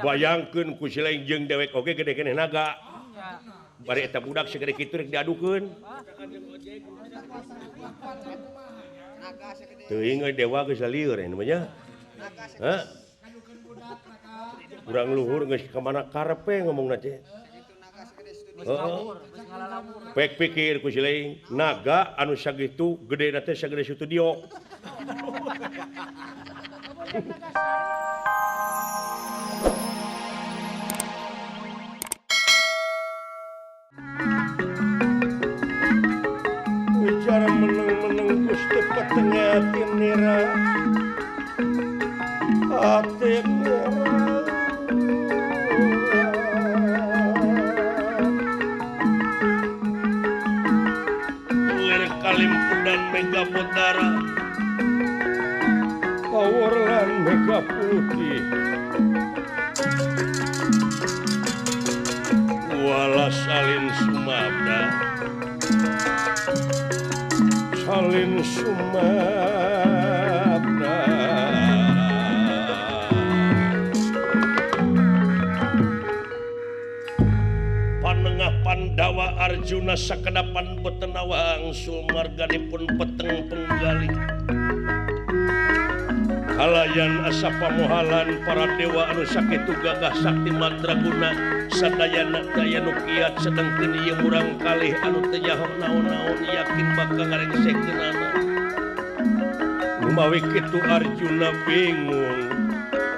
Bayangkeun ku sileng jeung dewek oge gede keneh naga. Bari eta budak segede kitu rek diadukeun. Teuing euy dewa geus lieur nya mah nya. Hah? Urang luhur geus ka mana karepe ngomongna teh. Heeh. Pek pikir ku sileng naga anu sagitu gedena teh sagede studio. Bicara meneng-meneng Gusti petengah tinira atinira Lir kalimpunan mega putara kawerlan mega putih wala salin sumabda salin sumabda Panengah Pandawa Arjuna sakedapan betenawa angsul marganipun peteng penggali kalayan asa pamohalan para dewa anu sakitu gagah sakti mandraguna sadayana daya nu kiat sedengkeun ieu murang kalih anu teu nyaho naon-naon yakin bakal ngarengsekeunana. Lumawi kitu Arjuna bingung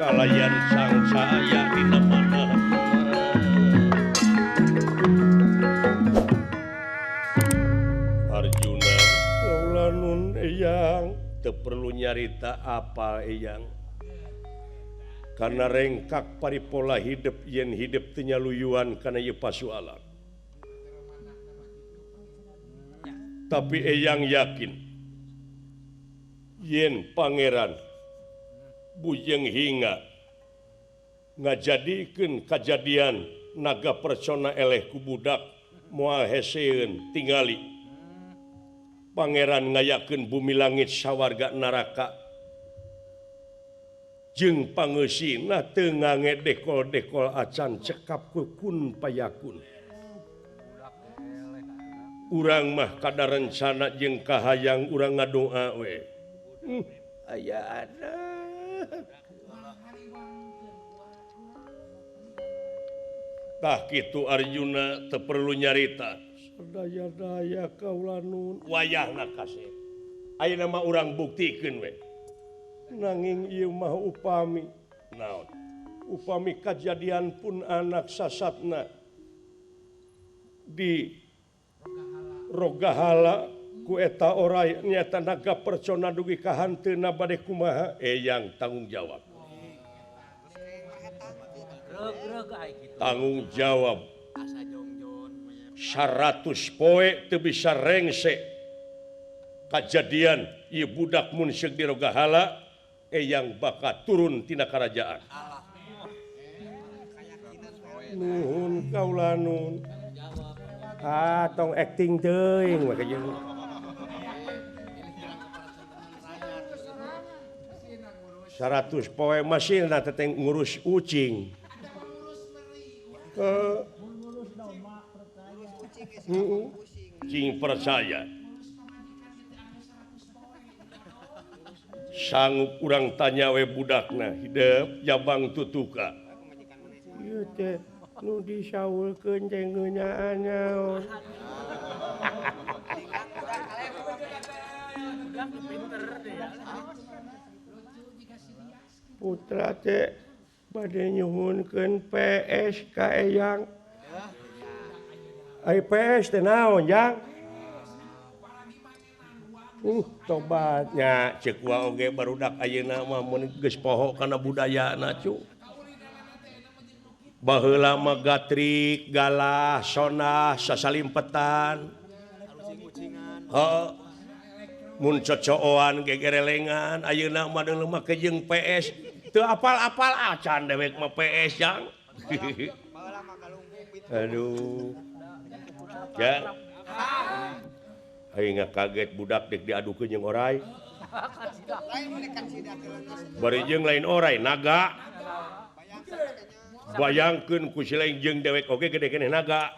kalayan sangsa aya dina mana. Arjuna kaula nun eyang teu perlu nyarita apal eyang karena rengkak paripola hidup yen hidup teu nyaluyuan kana ieu pasualan. Tapi eyang yakin yen pangeran Bujeng Hinga ngajadikeun kajadian naga persona eleh ku budak moal heseun tingali. Pangeran ngayakeun bumi langit sawarga neraka jeung pangeusina teu ngange dekol-dekol acan cekap ku kun payakun. Urang mah kada rencana jeung kahayang urang ngadoa we. Aya anak. Tah kitu Arjuna teu perlu nyarita. Daya-daya kaula nun wayahna kasih. Ayeuna mah urang buktikeun we. Nanging ieu mah upami naon? Upami kajadian pun anak sasatna di rogahala ku eta oray nyata naga percona dugi ka hanteuna bade kumaha eyang tanggung jawab. Tanggung jawab. 100 poe teu bisa rengse kajadian ieu budak mun seug di rogahala eyang bakal turun tina karajaan. Nuhun kaula nun. Ah tong acting teuing we ka 100 poe masih na teh ngurus ucing. Cing percaya sanggup urang tanya we budakna hidup jabang tutuka ieu teh nu disaulkeun teh ngeunaan naon. Putra teh bade nyuhunkeun PS ka eyang. Ai PS teh naon jang? Tobatnya cek wa oge barudak ayeuna mah mun geus poho kana budayana cu. Baheula mah gatrik, galah, sonah, sasalimpetan. Heuh. Mun cocooan gegerelengan ayeuna mah deuleu mah jeung PS teu apal-apal acan dewek mah PS jang. Aduh. Ya. Aing kaget budak dek diadukeun jeung oray. Bari jeung lain oray naga. Bayangkeun ku sileng jeung dewek oge gede keneh naga.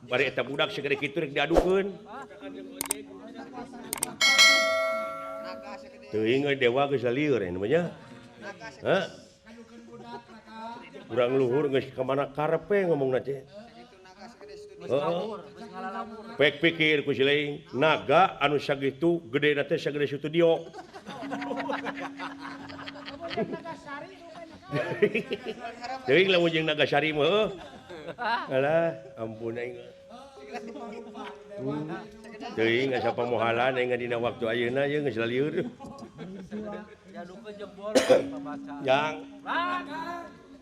Bari eta budak segede kitu rek diadukeun. Teuing euy dewa geus lieur nya mah nya. Hah? Urang luhur geus ka mana karepe ngomongna teh. Heeh. Pek pikir ku sileng naga anu sagitu gedena teh sagede studio. Teuing lamun jeung Nagasari mah heuh. Alah, ampun aing. Teuing asa pamohalan aing dina waktu ayeuna ye geus lalieur. Yang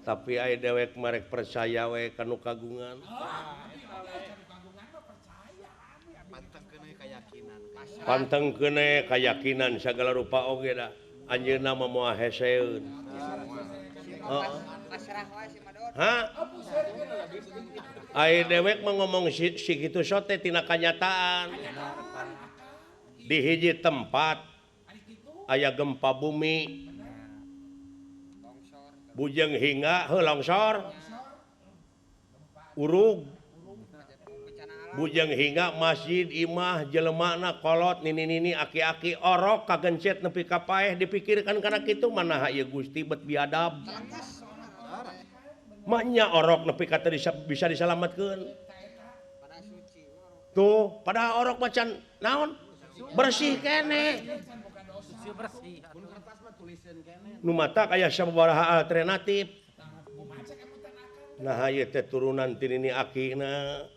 tapi aya dewek marek percaya we ka nu kagungan. Panteng keune kayakinan sagala rupa oge da. Anjeunna mah moal heseun. Hah? Ai dewek mah ngomong si kitu sote tina kanyataan. Di hiji tempat aya gempa bumi. Bujeng hingga heuh longsor. Urug. Bujeng hingga masjid imah jelemana kolot nini-nini aki-aki orok kagencet nepi ka paeh dipikirkan kana kitu manaha ieu Gusti bet biadab. Maknya orok nepi ka teu bisa disalametkeun. Tuh, padahal orok macan naon? Bersih keneh. Nu matak aya sababaraha alternatif. Nah ieu teh turunan ti nini akina.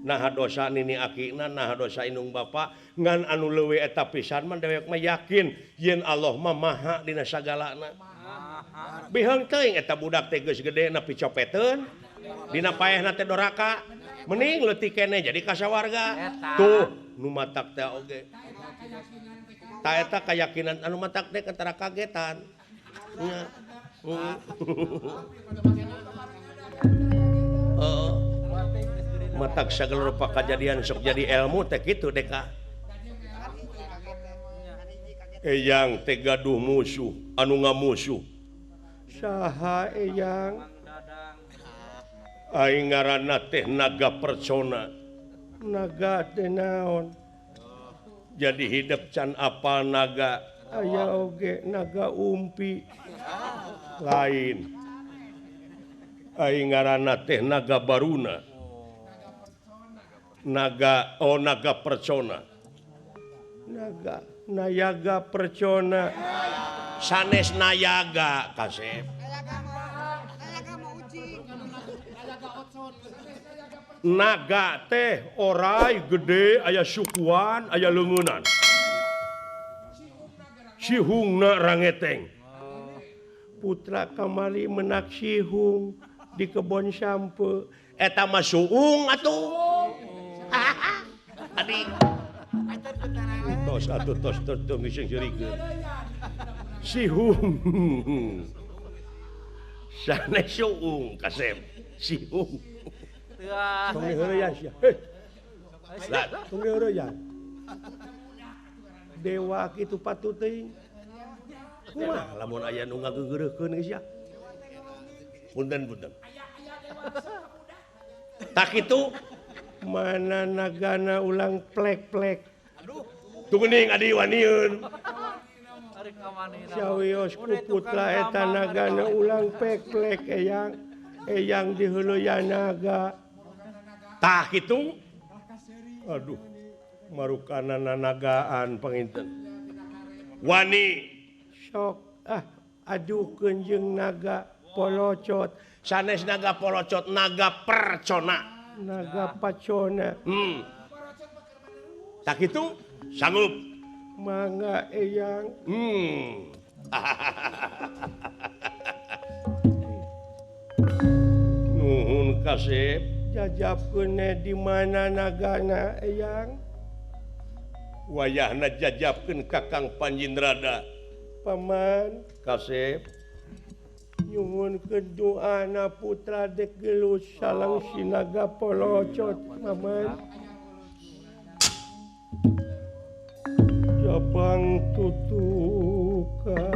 Nah dosa nini akina, nah dosa indung bapa ngan anu leuwih eta pisan mah dewek mah yakin yen Allah mah maha dina sagalana. Biheung teuing eta budak teh geus gede na picopeteun dina paehna teh doraka mending leutik keneh jadi kasawarga. Tuh nu matak teh oge. Ta eta kayakinan anu matak teh antara kagetan. Nya. Heeh. Matak sagala rupa kajadian sok jadi ilmu teh kitu deka. Eyang teh gaduh musuh anu ngamusuh. Saha eyang? Aing ngaranna teh Naga Percona. Naga teh naon? Jadi hidup can apal naga. Aya oge naga umpi. Lain. Aing ngaranna teh Naga Baruna. Naga oh Naga Percona. Naga Nayaga Percona. Sanes Nayaga kasep. Naga teh orai gede aya sukuan aya leungeunnan. Sihungna rangeteng. Putra kamari menak sihung di kebon sampe. Eta mah suung atuh. Adik. Tos atuh tos tos tos ngising seurikeun. Sihung. Sanes suung kasep. Sihung. Tong heureuyan sia. Heh. Lah, tong heureuyan. Dewa kitu patut teuing. Kumaha lamun aya nu ngageugeureuhkeun geus sia. Punten punten. Tak kitu mana nagana ulang plek-plek. Aduh. Tungguning adi waniun. Sawios ku putra eta nagana ulang plek-plek eyang eyang diheuleyan naga. Tah kitu. Aduh. Marukana nanagaan panginten. Wani sok ah aduhkeun jeung naga polocot. Sanes naga polocot, naga percona. Naga pacona. Tak itu sanggup. Mangga eyang. Nuhun kasep. Jajabkeun di mana nagana eyang? Wayahna jajabkeun Kakang Panjindrada. Paman kasep. Nyuhunkeun doana putra dek gelut salang si naga polocot paman. Jabang tutuka.